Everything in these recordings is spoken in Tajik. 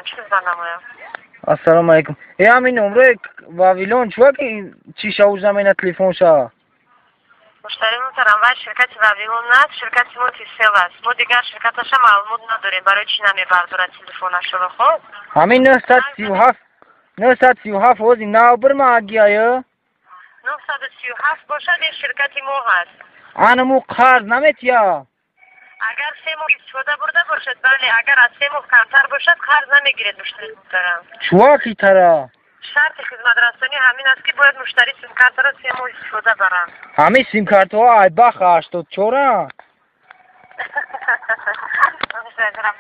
Чӣ хизмат намоям? Ассалому алайкум. Э, ҳамин номрои Вавилон чува ки чӣ шавуш намена телефонша? Муштари муҳтарам, вай ширкати Вавилон наст, ширкати мо Тисел аст. Мо дигар ширкаташа маълумот надорем, барои чӣ намебардорад телефонашро, хоб? Ҳамин 937, 937 ҳози нав бирма агиая? 937 бошад, ин ширкати мо ҳаст. Анаму қарз наметия? Агар 3 моҳ истифода бурда бошад, бале. Агар аз 3 моҳ камтар бошад, қарз намегиред, муштари муҳтарам. Чува хитара? Шарти хизматрасонӣ ҳамин аст, ки бояд муштарӣ симкартаро 3 моҳ истифода баранд. Ҳамин симкартҳо ай баха 84-а?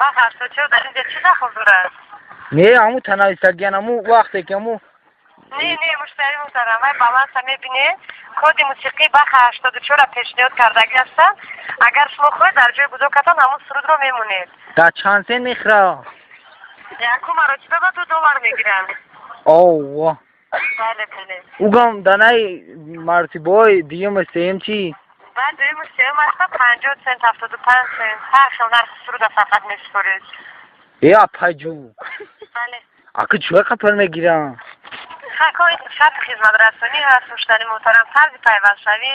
Баха 84 дар инҷа чӣ дахл дорад? Не, ҳаму танависагиян, ҳаму вақте ки ҳаму Не, не, муштари муҳтарам, вай баланса мебинед, коди мусиқии баха 84-ра пешниҳод кардагӣ ҳастанд. Агар шумо хоҳед, дар ҷои гудокатон ҳамун сурудро мемонед. Дар чанд сен мехӯра? Якум маротиба ба 2 доллар мегиранд. Овва. Бале. Угам данаи маротибаҳои дуюму сеюм чӣ? Баъд дуюму сеюм аста 50 сент, 75 сент, ҳар хел нархи суруда фақат месупоред. Э, апайҷу. Бале. Ака, чӯя қапар мегирам? Шарти хизматрасонӣ ҳаст, муштари муҳтарам, тарзи пайвастшавӣ,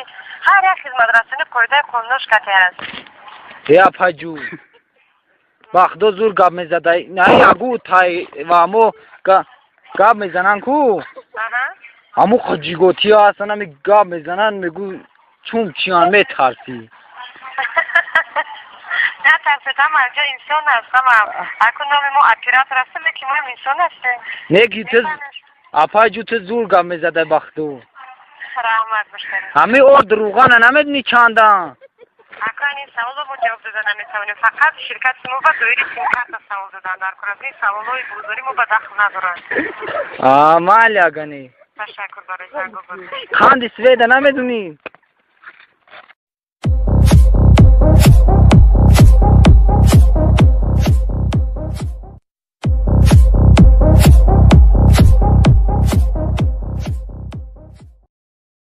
ҳар як хизматрасонӣ қоидаи қонунош кате ҳаст. Э, апайҷу, ба худо зур гап мезадай. На ягу тай ва мо гап мезананд ку, ҳаму ҷиготиё ҳастанд, ҳами гап мезананд, мегӯ чун чиян, метарсӣ. Натарсед, ҳама инҷо инсон аст, ҳама. Акун номи мо оператор ҳастем, лекин моам инсон ҳастем. Не ки ту, апайҷу, ту зур гап мезадай, ба худо. Раҳмат, муштари. Ҳами орд рӯғана намедонӣ чандан? Акан, ин саволро мо ҷавоб дода наметавонем. Фақат ширкати мо ба доири симкарта савол додан дар кор аст. Ин саволҳои бозорӣ мо ба дахл надоранд. Майли, агани. Ташаккур барои зангобозӣ. Қанди сведа намедонӣ?